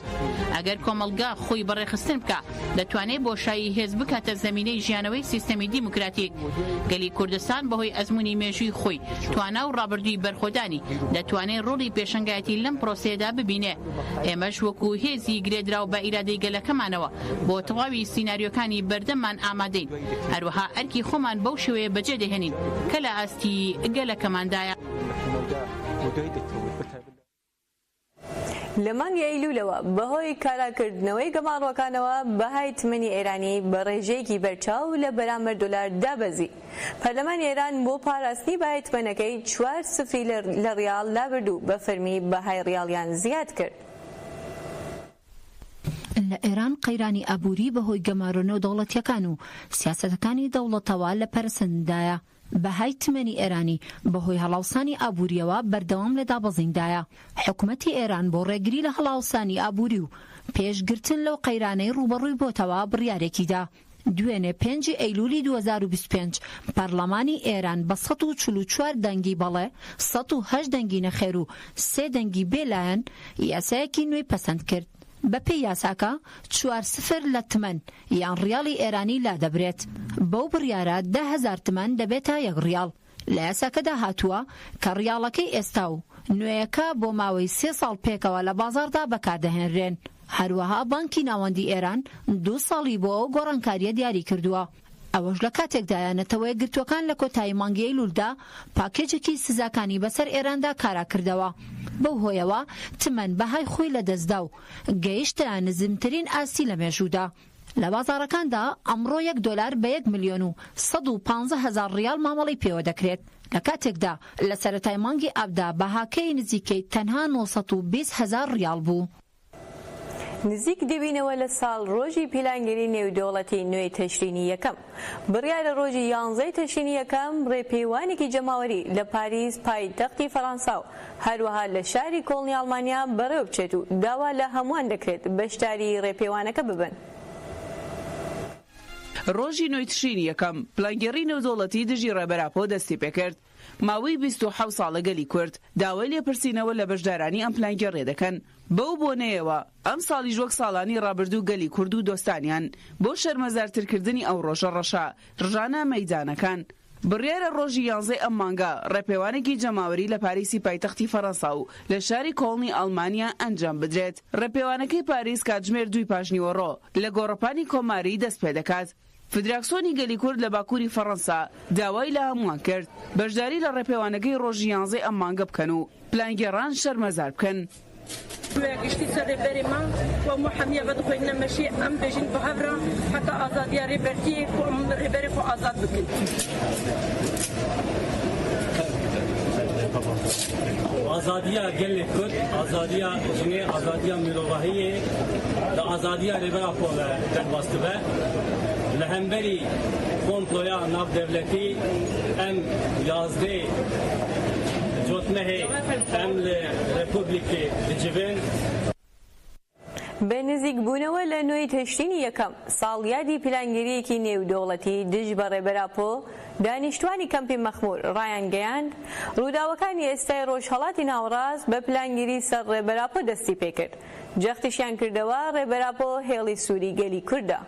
ئەگەر کۆمەڵگا خۆی بەڕێخستن بکا، دەتوانێ بۆشایی هێز بکاتە زەمینەی ژیانەوەی سیستەمی دیموکراتیک. گەلی کوردستان بەهۆی ئەزموونی مێژووی خۆی، توانا و ڕابردووی بەرخۆدانی، دەتوانێ ڕۆڵی پێشەنگایەتی لەم پرۆسەیەدا ببینێ. ئێمەش وەکو هێزی گرێدراو بە ئیرادەی گەلەکەمانەوە بۆ تەواوی سیناریۆکانی بەردەممان ئامادەین، هەروەها ئەرکی خۆمان بەو شێوەیە بەجێ دەهێنین کە لە ئاستی گەلەکەماندایە. لە مانگی ئەیلوولەوە بەهۆی کاراکردنەوەی گەماڕۆکانەوە بەهای تمەنی ئێرانی بە ڕێژەیەکی بەرچاو لە بەرامبەر دۆلار دابەزی. پەرلەمانی ئێران بۆ پاراستنی بەهای تمەنەکەی چوار سفری لە ڕیاڵ لابرد و بە فەرمی بەهای ڕیاڵیان زیاد کرد. لە ئێران قەیرانی ئابووری بەهۆی گەمارۆ نێودەوڵەتییەکان و سیاسەتەکانی دەوڵەتەوە لە پەرەسەندندایە. بەهای تمەنی ئێرانی بەهۆی هەڵاوسانی ئابوورییەوە بەردەوام لە دابەزیندایە. حکومەتی ئێران بۆ ڕێگری لە هەڵاوسانی ئابووری و پێشگرتن لەو قەیرانەی ڕووبەڕووی بۆتەوە بڕیارێکی دا. دوێنێ پێنجی ئەیلوولی 2025 پەرلەمانی ئێران بە 144 دەنگی بەڵێ، 108 دەنگی نەخێر و سێ دەنگی بێ لایەن یاسایەکی نوێی پەسەند کرد. بەپێی یاساکە چوار سفر لە تمەن یان ڕیاڵی ئێرانی لادەبرێت. بەو بڕیارە 10,000 تمەن دەبێتە یەک ڕیاڵ. لە یاساکەدا هاتووە کە ڕیاڵەکەی ئێستا و نوێیەکە بۆ ماوەی سێ ساڵ پێکەوە لە بازاڕدا بەکاردەهێنرێن. هەروەها بانکی ناوەندی ئێران دوو ساڵی بۆ ئەو گۆڕانکارییە دیاری کردووە. ئەوەش لە کاتێکدایە نەتەوەیەکگرتووەکان لە کۆتایی مانگی ئەیلولدا پاکێجێکی سزاکانی بەسەر ئێراندا کارا کردەوە. بەو هۆیەوە تمەن بەهای خۆی لەدەستدا و گەیشتە نزمترین ئاستی لە مێژوودا. لە بازاڕەکاندا ئەمڕۆ یەک دۆلار بە یەک ملیۆن و 115 هەزار ڕیاڵ مامەڵەی پێوە دەکرێت، لە کاتێکدا لە سەرەتای مانگی ئابدا بەهاکەی نزیکەی تەنها 920 هەزار ڕیاڵ بوو. نزیک دەبینەوە لە ساڵڕۆژی پیلانگێری نێودەوڵەتی نوێی تەشرینی یەکەم. بڕیارە ڕۆژی یانزەی تەشرینی یەکەم ڕێپێوانێکی جەماوەری لە پاریس پایتەختی فەڕەنسا و هەروەها لە شاری کۆڵنی ئەڵمانیا بەڕێوەبچێت و داوا لە هەمووان دەکرێت بەشداری ڕێپێوانەکە ببن. ڕۆژی نۆی تشرینی یەکەم، پلانگێڕی نێودەوڵەتی دژی ڕێبەر ئاپۆ دەستیپێکرد. ماوەی 27 ساڵە گەلی کورد داوای لێپرسینەوە لە بەشدارانی ئەم پلانگێڕیە دەکەن. بەو بۆنەیەوە ئەمساڵیش وەک ساڵانی ڕابردوو گەلی کورد و دۆستانیان بۆ شەرمەزارترکردنی ئەو ڕۆژە ڕەشە ڕژانە مەیدانەکان. بڕیارە ڕۆژی یانزەی ئەم مانگە ڕێپێوانێکی جەماوەری لە پاریسی پایتەختی فەرەنسا و لە شاری کۆڵنی ئەڵمانیا ئەنجام بدرێت. ڕێپێوانەکەی پاریس کاتژمێر دووی پاشنیوەڕۆ لە گۆڕەپانی کۆماری دەست پێدەکات. فدراکسۆنی گەلی کورد لە باکووری فەڕەنسا داوای لە هەمووان کرد بەشداری لە ڕێپێوانەکەی ڕۆژی یانزەی ئەم مانگە بکەن و پلانگێڕان شەرمەزار بکەن. گشتی سەر رێبەرێ me و em hemiya vedixwînine meşê em bêjin bi hev re heta azadiya rêbertiyê ku em rêberê xwe azad bikin. Azadiya gelê Kurd, azadiya jinê, azadiya mirovahiyê di azadiya Rêber Apo ve derbas dibe. Li hemberî komploya navdewletî em yazdeh Cotmehê em li Repûblikê dicivin. بە نزیکبوونەوە لە نۆی تشرینی یەکەم، ساڵیادی پیلانگێرییەکی نێودەوڵەتی دژ بە ڕێبەر ئاپۆ، دانیشتوانی کەمپی مەخموور ڕایانگەیاند، ڕووداوەکانی ئێستای ڕۆژهەڵاتی ناوەڕاست بە پلانگیری سەر ڕێبەر ئاپۆ دەستیپێکرد، جەختیشیان کردەوە ڕێبەر ئاپۆ هێڵی سووری گەلی کوردە.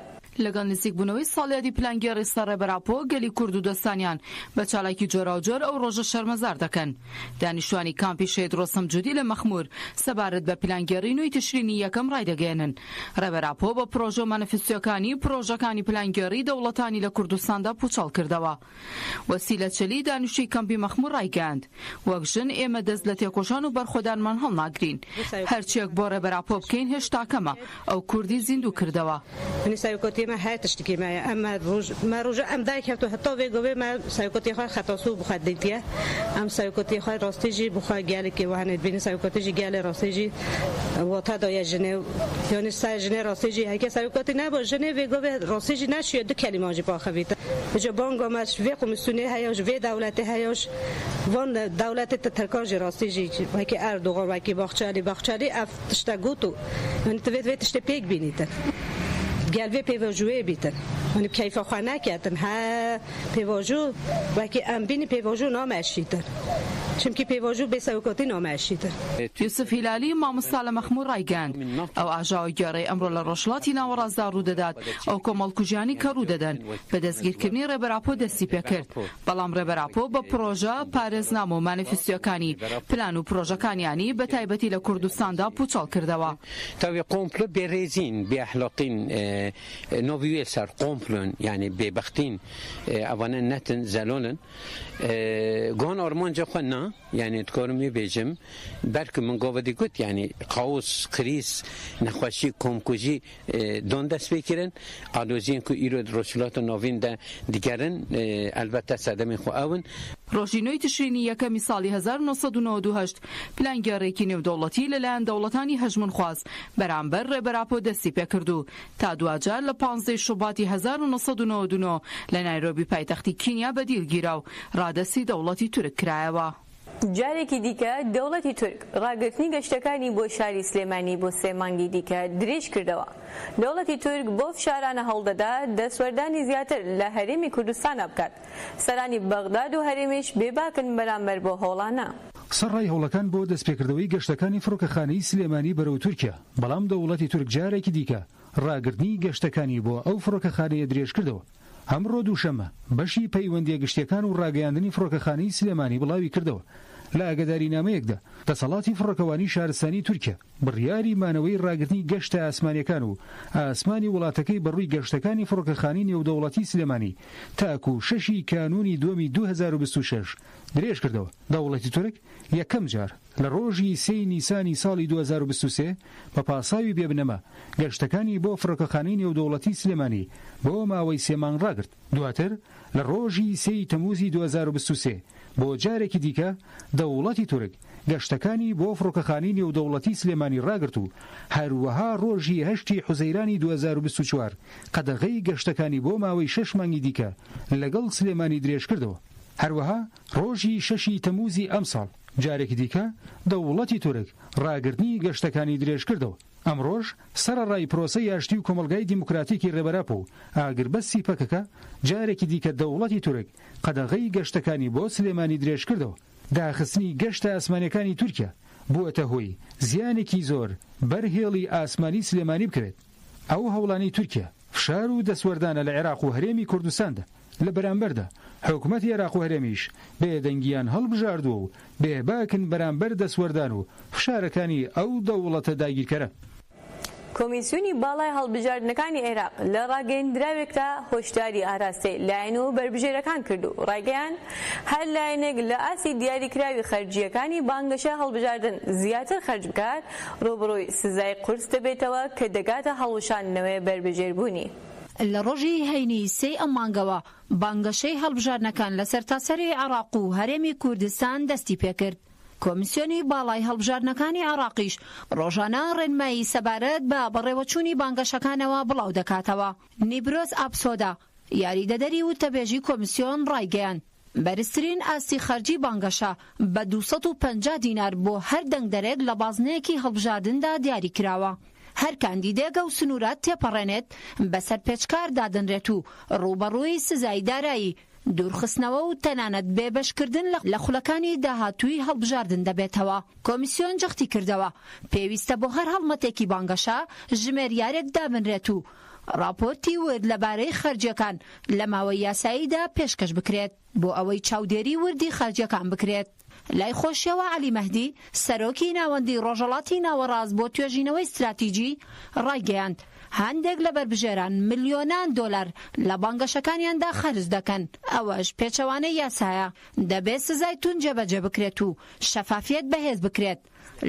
لەگەڵ نزیکبوونەوەی ساڵیادی پلانگێڕی سەر ڕێبەر ئاپۆ، گەلی کورد و دۆستانیان بە چالاکی جۆراوجۆر ئەو ڕۆژە شەرمەزار دەکەن. دانیشتوانی کامپی شەهید ڕۆستەم جودی لە مەخموور سەبارەت بە پلانگێڕی نۆی تشرینی یەکەم ڕایدەگەیەنن، ڕێبەر ئاپۆ بە پرۆژە و مانیفستۆکانی و پرۆژەکانی پلانگێڕی دەوڵەتانی لە کوردستاندا پووچەڵ کردەوە. وەسیلە چەلی دانیشتووی کەمپی مەخموور ڕایگەیاند، وەک ژن ئێمە دەست لە تێکۆشان و بەرخۆدانمان هەڵناگرین. هەرچیەک بۆ ڕێبەر ئاپۆ بکەین هێشتا کەمە، ئەو کوردی زیندوو کردەوە. Ji banga me ji vê komîsyonê heye û ji vê dewletê heye û ji van dewletê te tirkan jî rastî jî wekî Erdogan wekî Baxçelî Baxçelî ev tişte got û yanî tu vê vê tiştê pêk bînîtin. Gel vê pêvajoyê bîtin. Yanî bi keyfa xwe neketin. He pêvajo wekî em bînî pêvajo nameşîtin. Çimkî pêvajo bê serokatî nameşîtin. یوسف هیلالی، مامۆستا لە مەخموور ڕایگەیاند، ئەو ئاژاوەگێڕیەی ئەمڕۆ لە ڕۆژهەڵاتی ناوەڕاستدا ڕوودەدات، ئەو کۆمەڵکوژیانەی کە ڕوودەدەن، بە دەستگیرکردنی ڕێبەر ئاپۆ دەستیپێکرد، بەڵام ڕێبەر ئاپۆ بە پڕۆژە، پارێزنامە و مانیفستیۆکانی، پلان و پڕۆژەکانیانی بە تایبەتی لە کوردستاندا پووچەڵ کردەوە. تاوی قۆمپلۆ بێڕێزین، بێ ئەحلاقین، ناوی وێ سەر قۆمپلۆن، یانی بێبەختین، ئەوانە نەتن، زەلالن. گۆن ئارمانجا خۆ نا، یانی دکارم وێ بێژم، بەرکو من گاوە دەگوت، یانی قاوس، کریز، نەخوەشی، کۆمکوژی دان دەست پێ کرن، ئالۆزیێن کو ئیرۆ د ڕۆژهەڵاتا ناوین دە دگەرن، ئەلبەتە سەدەمێن خۆ ئەون. ڕۆژی نۆی تشرینی یەکەمی ساڵی 1998 پلانگێڕییەکی نێودەوڵەتی لەلایەن دەوڵەتانی هەژموونخواز بەرامبەر ڕێبەر ئاپۆ دەستی پێکرد و تا دواجار لە پانزدەی شوباتی 1999 لە نایرۆبی پایتەختی کینیا بە دیل گیرا و ڕادەستی دەوڵەتی تورک کرایەوە. جارێکی دیکە دەوڵەتی تورک ڕاگرتنی گەشتەکانی بۆ شاری سلێمانی بۆ سێ مانگی دیکە درێژ کردەوە. دەوڵەتی تورک بەو فشارانە هەوڵدەدات دەستوەردانی زیاتر لە هەرێمی کوردستانا بکات. سەرانی بەغداد و هەرێمیش بێباکن بەرامبەر بەو هەوڵانە. سەرڕای هەوڵەکان بۆ دەستپێکردنەوەی گەشتەکانی فڕۆکەخانەی سلێمانی بەرەو تورکیا، بەڵام دەوڵەتی تورک جارێکی دیکە ڕاگرتنی گەشتەکانی بۆ ئەو فڕۆکەخانەیە درێژکردەوە. ئەمڕۆ دووشەممە، بەشی پەیوەندییە گشتییەکان و ڕاگەیاندنی فڕۆکەخانەی سلێمانی بڵاویکردەوە، لە ئاگادارینامەیەکدا دەسەڵاتی فڕۆکەوانی شارستانی تورکیا بڕیاری مانەوەی ڕاگرتنی گەشتە ئاسمانییەکان و ئاسمانی وڵاتەکەی بەڕووی گەشتەکانی فڕۆکەخانەی نێودەوڵەتی سلێمانی تاکو شەشی کانوونی دووەمی 2026 درێژکردەوە. دەوڵەتی تورک یەکەم جار لە ڕۆژی سێی نیسانی ساڵی 2023 بە پاساوی بێ بنەما گەشتەکانی بۆ فڕۆکەخانەی نێودەوڵەتی سلێمانی بۆ ماوەی سێ مانگ ڕاگرت. دواتر لە ڕۆژی سێی تەمووزی 2023 بۆ جارێکی دیکە دەوڵەتی تورک گەشتەکانی بۆ فڕۆکەخانەی نێودەوڵەتی سلێمانی ڕاگرت و هەروەها ڕۆژی هەشتی حوزەیرانی 2024 قەدەغەی گەشتەکانی بۆ ماوەی شەش مانگی دیکە لەگەڵ سلێمانی درێژکردەوە. هەروەها ڕۆژی شەشی تەمووزی ئەمساڵ جارێکی دیکە دەوڵەتی تورک ڕاگرتنی گەشتەکانی درێژکردەوە. ئەمڕۆش سەرەڕای پرۆسەی ئاشتی و کۆمەڵگای دیموکراتیکی ڕێبەر ئاپۆ و ئاگربەستی پەکەکە، جارێکی دیکە دەوڵەتی تورک قەدەغەی گەشتەکانی بۆ سلێمانی درێژکردەوە. داخستنی گەشتە ئاسمانیەکانی تورکیا بووەتە هۆی زیانێکی زۆر بەر هێڵی ئاسمانی سلێمانی بکەوێت. ئەو هەوڵانەی تورکیا فشار و دەستوەردانە لە عێراق و هەرێمی کوردستاندا، لە بەرامبەردا حکومەتی عێراق و هەرێمیش بێدەنگیان هەڵبژاردووە و بێباکن بەرامبەر دەستوەردان و فشارەکانی ئەو دەوڵەتە داگیرکەرە. کۆمیسیۆنی باڵای هەڵبژاردنەکانی عێراق لە ڕاگەیەندراوێکدا هۆشداری ئاراستەی لایەن و بەربژێرەکان کرد و ڕایگەیاند، هەر لایەنێک لە ئاستی دیاریکراوی خەرجییەکانی بانگەشە هەڵبژاردن زیاتر خەرج بکات، ڕووبەڕووی سزای قورس دەبێتەوە کە دەگاتە هەڵوەشاندنەوەی بەربژێربوونی. لە ڕۆژی هەینی سێی ئەم مانگەوە بانگەشەی هەڵبژاردنەکان لە سەرتاسەری عێراق و هەرێمی کوردستان دەستیپێکرد. کۆمیسیۆنی باڵای هەڵبژاردنەکانی عێراقیش ڕۆژانە ڕێنمایی سەبارەت بە بەڕێوەچوونی بانگەشەکانەوە بڵاودەکاتەوە. نیبرۆز ئاپسۆدا، یاریدەدەری وتەبێژی کۆمیسیۆن ڕایگەیاند، بەرزترین ئاستی خەرجی بانگەشە بە 250 دینار بۆ هەر دەنگدەرێک لە بازنەیەکی هەڵبژاردندا دیاریکراوە. هەر کاندیدێک ئەو سنوورە تێپەڕێنێت بە سەرپێچکار دادەنرێت و ڕووبەڕووی سزای دارایی، دوورخستنەوە و تەنانەت بێبەشکردن لە خولەکانی داهاتووی هەڵبژاردن دەبێتەوە. کۆمیسیۆن جەختی کردەوە، پێویستە بۆ هەر هەڵمەتێکی بانگەشە ژمێریارێک دابنرێت و ڕاپۆرتی ورد لەبارەی خەرجییەکان لە ماوەی یاساییدا پێشکەش بکرێت بۆ ئەوەی چاودێری وردی خەرجییەکان بکرێت. لای خۆشیەوە عەلی مەهدی، سەرۆکی ناوەندی ڕۆژهەڵاتی ناوەڕاست بۆ توێژینەوەی ستراتیجی ڕایگەیاند، هەندێک لە بەربژێران ملیۆنان دۆلار لە بانگەشەکانیاندا خەرج دەکەن، ئەوەش پێچەوانەی یاسایە، دەبێت سزای توند جێبەجێ بکرێت و شەفافیەت بەهێز بکرێت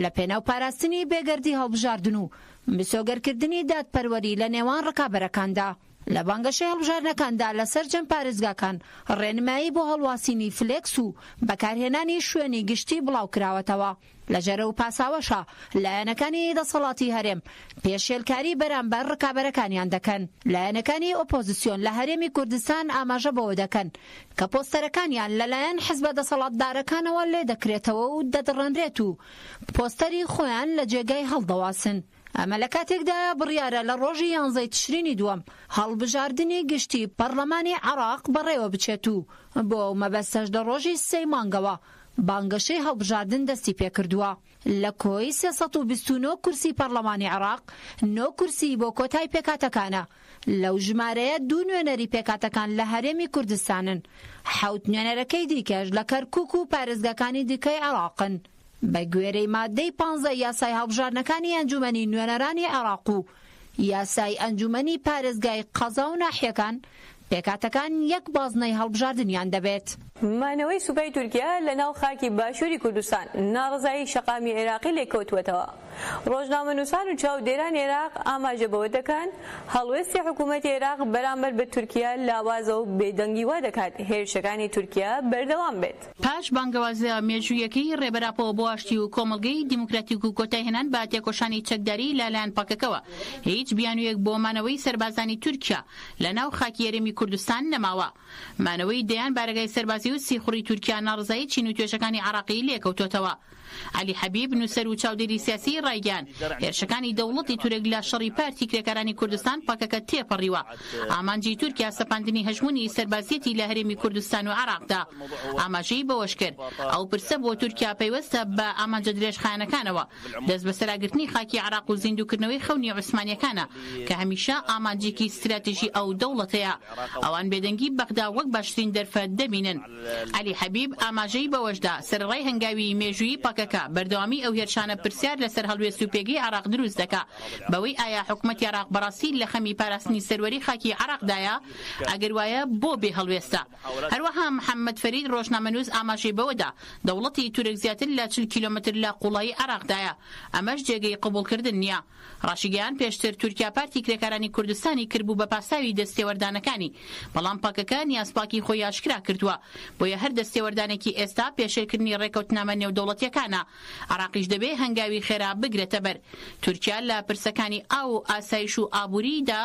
لەپێناو پاراستنی بێگەردی هەڵبژاردن و مسۆگەرکردنی دادپەروەری لە نێوان ڕکابەرەکاندا. لە بانگەشەی هەڵبژاردنەکاندا لە سەرجەم پارێزگاکان ڕێنمایی بۆ هەڵواسینی فلێکس و بەکارهێنانی شوێنی گشتی بڵاوکراوەتەوە. لە ژێر ئەو پاساوەشا لایەنەکانی دەسەڵاتی هەرێم پێشێلکاری بەرامبەر ڕکابەرەکانیان دەکەن. لایەنەکانی ئۆپۆزسیۆن لە هەرێمی کوردستان ئاماژە بەوە دەکەن کە پۆستەرەکانیان لەلایەن حزبە دەسەڵاتدارەکانەوە لێدەکرێتەوە و دەدڕنرێت و پۆستەری خۆیان لە جێگای هەڵدەواسن. ئەمە لە کاتێکدایە بڕیارە لە ڕۆژی یانزەی تشرینی دووەم هەڵبژاردنی گشتی پەڕلەمانی عێراق بەڕێوەبچێت و بۆ ئەو مەبەستەش لە ڕۆژی سێی مانگەوە بانگەشەی هەڵبژاردن دەستیپێکردووە. لە کۆی 329 کورسی پەڕلەمانی عێراق، نۆ کورسی بۆ کۆتای پێکهاتەکانە، لەو ژمارەیە دوو نوێنەری پێکهاتەکان لە هەرێمی کوردستانن، حەوت نوێنەرەکەی دیکەش لە کەرکوک و پارێزگاکانی دیکەی عێراقن. بە گوێرەی ماددەی 15 یاسای هەڵبژاردنەکانی ئەنجومەنی نوێنەرانی عێراق و یاسای ئەنجومەنی پارێزگای قەزا و ناحیەکان، پێکهاتەکان یەک بازنەی هەڵبژاردنیان دەبێت. مانەوەی سوپای تورکیا لە ناو خاکی باشووری کوردستان ناڕەزایی شەقامی عێراقی لێکەوتووەتەوە. ڕۆژنامەنووسان و چاودێرانی عێراق ئاماژە بەوە دەکەن، هەڵوێستی حکوومەتی عێراق بەرامبەر بە تورکیا لاوازە و بێدەنگی وا دەکات هێرشەکانی تورکیا بەردەوام بێت. پاش بانگەوازە مێژوویەکەی ڕێبەر ئاپۆ بۆ ئاشتی و کۆمەڵگەی دیموکراتیک و کۆتایهێنان بە تێکۆشانی چەکداری لە لایەن پەکەکەوە، هیچ بیانوویەک بۆ مانەوەی سەربازانی تورکیا لە ناو خاکی هەرێمی کوردستان نەماوە. مانەوەی دەیان بارەگای سەربازی و سیخوڕی تورکیا ناڕەزایی چین و توێژەکانی عێراقی لێکەوتۆتەوە. عەلی حەبیب، نووسەر و چاودێری سیاسی ڕایگەیاند، هێرشەکانی دەوڵەتی تورک لە شەڕی پارتی کرێکارانی کوردستان پەکەکە تێپەڕیوە، ئامانجی تورکیا سەپاندنی هەژموونی سەربازییەتی لە هەرێمی کوردستان و عێراقدا. ئاماژەی بەوەشکرد، ئەو پرسە بۆ تورکیا پەیوەستە بە ئامانجە درێژخایەنەکانەوە، دەستبەسەراگرتنی خاکی عێراق و زیندووکردنەوەی خەونی عوسمانییەکانە کە هەمیشە ئامانجێکی ستراتیژی ئەو دەوڵەتەیە. ئەوان بێدەنگی بەغدا وەک باشترین دەرفەت دەبینن. عەلی حەبیب ئاماژەی بەوەشدا، سەرەڕای هەنگاوی مێژوویی پەکەکە، بەردەوامیی ئەو هێرشانە پرسیار لەسەر هەڵوێست و پێگەی عێراق دروست دەکا، بەوەی ئایا حکومەتی عێراق بەڕاستی لە خەمی پاراستنی سەروەری خاکی عێراقدایە؟ ئەگەر وایە بۆ بێ هەڵوێستە؟ هەروەها محەممەد فەرید ڕۆژنامەنووس ئاماژەی بەوەدا، دەوڵەتی تورک زیاتر لە 40 کیلۆمەتر لە قوڵایی عێراقدایە، ئەمەش جێگەی قبوڵکردن نییە. ڕاشیگەیاند، پێشتر تورکیا پارتی کرێکارانی کوردستانی کردبوو بە پاساوی دەستێوەردانەکانی، بەڵام پەکەکە نیازپاکی خۆی ئاشکرا کردووە، بۆیە هەر دەستێوەردانێکی ئێستا پێشێلکردنی ڕێکەوتنامە نێودەوڵەتییەکانە، عێراقیش دەبێ هەنگاوی خێرا بگرێتەبەر. تورکیا لە پرسەکانی ئاو و ئاسایش و ئابووریدا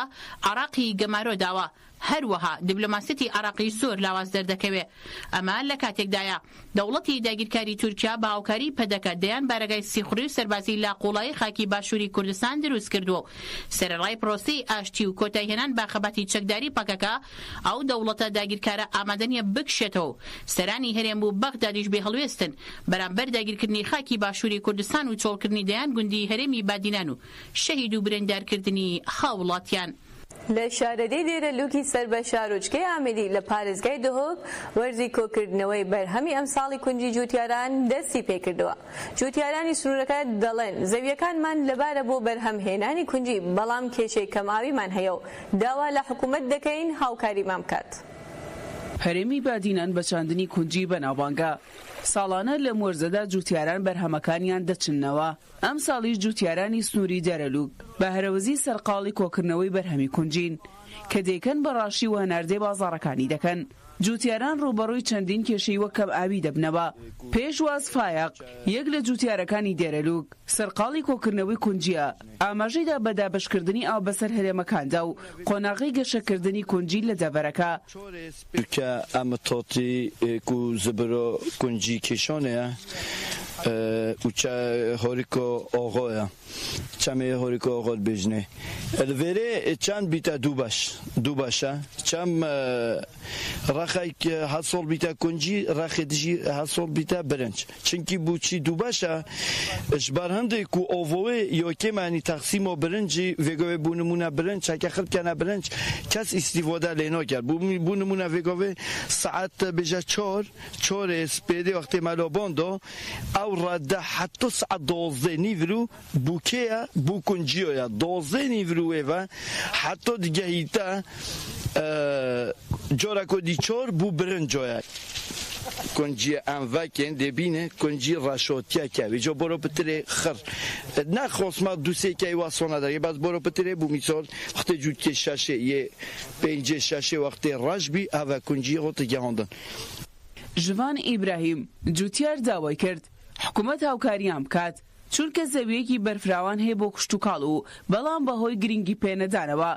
عێراقی گەمارۆ داوە. هەروەها دیبلۆماسیەتی عێراقیش زۆر لاواز دەردەکەوێ. ئەمە لە کاتێکدایە دەوڵەتی داگیرکاری تورکیا بە هاوکاری پەدەکە دەیان بارەگای سیخوڕی و سەربازی لە قوڵایی خاکی باشووری کوردستان دروست کردووە و سەرەڕای پرۆسەی ئاشتی و کۆتایهێنان بە خەباتی چەکداری پەکەکە ئەو دەوڵەتە داگیرکارە ئامادە نییە بکشێتەوە و سەرانی هەرێم و بەغدادیش بێهەڵوێستن بەرامبەر داگیرکردنی خاکی باشووری کوردستان و چۆڵکردنی دەیان گوندی هەرێمی بادینان و شەهید و بریندارکردنی هاوڵاتیان. لە شارەدێی دێرەلوکی سەر بە شارۆچکەی ئامێدی لە پارێزگای دهۆک، وەرزی کۆکردنەوەی بەرهەمی ئەمساڵی کونجی جووتیاران دەستی پێکردووە. جووتیارانی سنوورەکە دەڵێن، زەوییەکانمان لەبارە بۆ بەرهەمهێنانی کونجی، بەڵام کێشەی کەمئاویمان هەیە و داوا لە حکومەت دەکەین هاوکاریمان بکات. هەرێمی بادینان بە چاندنی کونجی بەناوبانگە، ساڵانە لەم وەرزەدا جووتیاران بەرهەمەکانیان دەچننەوە. ئەمساڵیش جوتیارانی سنووری دێرەلوک بە هەرەوەزی سەرقاڵی کۆکردنەوەی بەرهەمی کونجین، کە دەیکەن بە ڕاشی و هەناردەی بازاڕەکانی دەکەن. جوتیاران ڕووبەڕووی چەندین کێشەی وەک کەمئاوی دەبنەوە. پێشواز فایەق، یەک لە جوتیارەکانی دێرەلوک، سەرقاڵی کۆکردنەوەی کونجییە، ئاماژەی دا بە دابەشکردنی ئاو بەسەر هەرێمەکاندا و قۆناغی گەشەکردنی کونجی لە دەڤەرەکە. کە ئەمە تاتی کو زبرا کونجی کێشانەیە و چە هاریکا ئاغایە چەمێ هاریکا ئاغا دبێژنێ لڤێرێ چەند بیتە دوو بەش دوو بەشە چەم ڕەخێک هەر ساڵ بیتە کونجی ڕەخێ دژی هەر ساڵ بیتە برنج چونکی بوچی دوو بەشە ژبەر هەندێک کو ئاڤاوێ یا کێمانی تەقسیما برنجی ڤێگاوێ بو نمونە برنج هەکە خل بکەنە برنج کەس ئیستیفادە لێ ناکەر بو نمونە ڤێگاوێ ساعەت بێژە چار چارێ سپێدێ وەختێ مەلا باندا ئەو ڕەدە حەتا ساعەت 12 نیڤرو بو کێیە بو کونجیایە 12 نیڤرو وێڤە حەتا دگەهیتە جارەکۆ دی چار بو برنجایە. کونجیە ئەم ڤەکێن دێ بینێ کونجی ڕەشۆتیە کەوی جا بۆرۆ پترێ خڕ نە خۆسما دوسێ کەی وا سۆنە دەرێ بەس بۆرۆ پترێ بو میسال وەختێ جووتکێ شەشێ یێ پێنجێ شەشێ وەختێ ڕەش بی ئەڤە کونجی هۆتە گەهاندن. ژڤان ئیبراهیم، جوتیار داوای کرد، حکومەت هاوکاریان بکات، چونکە زەوییەکی بەرفراوان هەیە بۆ کشتوکاڵ و بەڵام بەهۆی گرنگی پێنەدانەوە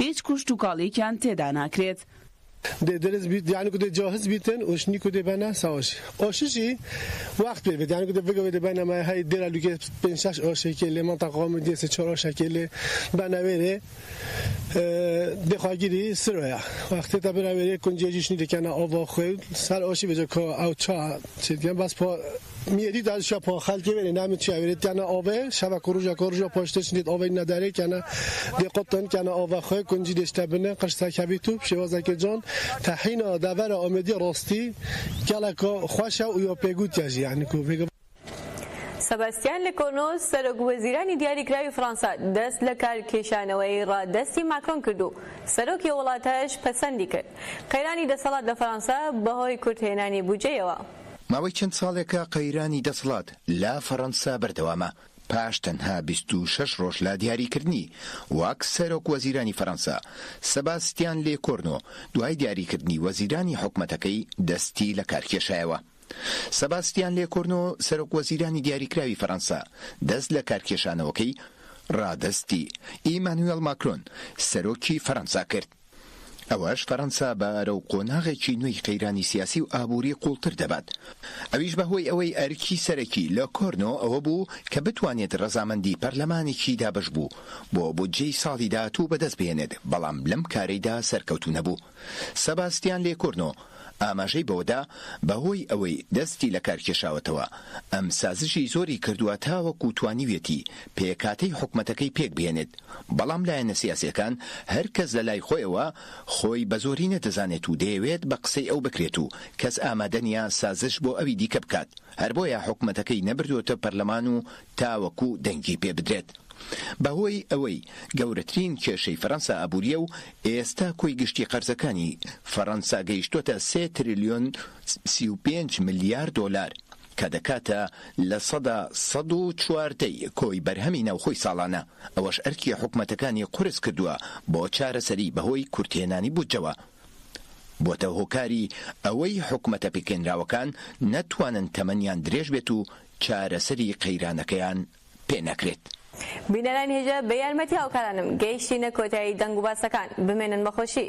هیچ کوشتوکاڵیەکیان تێدا ناکرێت. دێ درس بیت یعنی کو دێ جاهز بیتن ئۆشنی کو دێ بەنە ساوش ئۆششی وەخت پێ بێت یعنی کو دێ بگەوێ دێ بەنە مای هەی دێرا لوکێ پێنج شەش ئۆشێکێ لێ مەنتەقە ئامدیە سێ چۆر ئۆشەکێ لێ بەنە وێرێ دێ خواگیری سرۆیە وەختێ تا برا وێرێ کونجێژیشنی دەکەنە ئاوا خوێ سەر ئۆشی بێجە کۆ ئەو چا چێتیان بەس پا میری داد شا پا خەلکی وێرێ نامی چیا وێرێ تیانە ئاوێ شەوە کوڕژە کوڕژە پاشتش نیت ئاوێ نەدارێ کەنە دێ قوتن کەنە ئاوە خوێ کونجی دێشتە بنە قشتا کەبی تو شێوازەکە جان تەحینا دەڤەرە ئامێدی ڕاستی گەلەکە خوەشە و یا پێگوتیاژی یعنی کو ڤێگە سەباستیان لێکۆرنۆ سەرۆک وەزیرانی دیاریکراوی فڕانسا دەست لە کار کێشانەوەی ڕادەستی ماکرۆن کرد و سەرۆکی ئەو وڵاتەش پەسەندی کرد. قەیرانی دەسەڵات لە فەرانسا بەهۆی کورتهێنانی بودجەیەوە. ماوەی چەند ساڵێکە قەیرانی دەسەڵات لە فەرەنسا بەردەوامە، پاش تەنها 26 ڕۆژ لە دیاریکردنی وەک سەرۆک وەزیرانی فەرەنسا، سەباستیان لێکۆرنۆ دوای دیاریکردنی وەزیرانی حکومەتەکەی دەستی لەکارکێشایەوە. سەباستیان لێکۆرنۆ سەرۆک وەزیرانی دیاریکراوی فەرەنسا دەست لەکارکێشانەوەکەی ڕادەستی ئیمانوێڵ ماکرۆن سەرۆکی فەرەنسا کرد. ئەوەش فەرەنسا بەرەو قۆناغێکی نوێی قەیرانی سیاسی و ئابووری قووڵتر دەبات، ئەویش بەهۆی ئەوەی ئەرکی سەرەکی لە کۆرنۆ ئەوە بوو کە بتوانێت رەزامەندی پەرلەمانێکی دابەشبوو بۆ بودجەی ساڵی داهاتوو بەدەست بهێنێت، بەڵام لەم کارەیدا سەرکەوتوو نەبوو. سەباستیان لێکۆرنۆ ئاماژەی بەوەدا، بەهۆی ئەوەی دەستی لەکارکێشاوەتەوە، ئەم سازشی زۆری کردووە تاوەکو توانیویەتی پێکهاتەی حکومەتەکەی پێکبهێنێت، بەڵام لایەنە سیاسییەکان هەر کەس لە لای خۆیەوە خۆی بە زۆرینە دەزانێت و دەیەوێت بە قسەی ئەو بکرێت و کەس ئامادە نییە سازش بۆ ئەوی دیکە بکات، هەر بۆیە حکومەتەکەی نەبردووەتە پەرلەمان و تاوەکو دەنگی پێ بدرێت. بەهۆی ئەوەی گەورەترین کێشەی فەرەنسا ئابوورییە و ئێستا کۆی گشتی قەرزەکانی فەرەنسا گەیشتووەتە سێ تریلیۆن 35 ملیار دۆلار کە دەکاتە 114% ی کۆی بەرهەمی ناوخۆی ساڵانە، ئەوەش ئەرکی حکومەتەکانی قورس کردووە بۆ چارەسەری بەهۆی کورتهێنانی بودجەوە. بۆتە هۆکاری ئەوەی حکومەتە پێکهێنراوەکان نەتوانن تەمەنیان درێژ بێت و چارەسەری قەیرانەکەیان پێ نەکرێت. بینەرانی هێژا بە یارمەتی هاوکارانم گەیشتینە کۆتایی دەنگ و باسەکان، بمێنن بە خۆشی.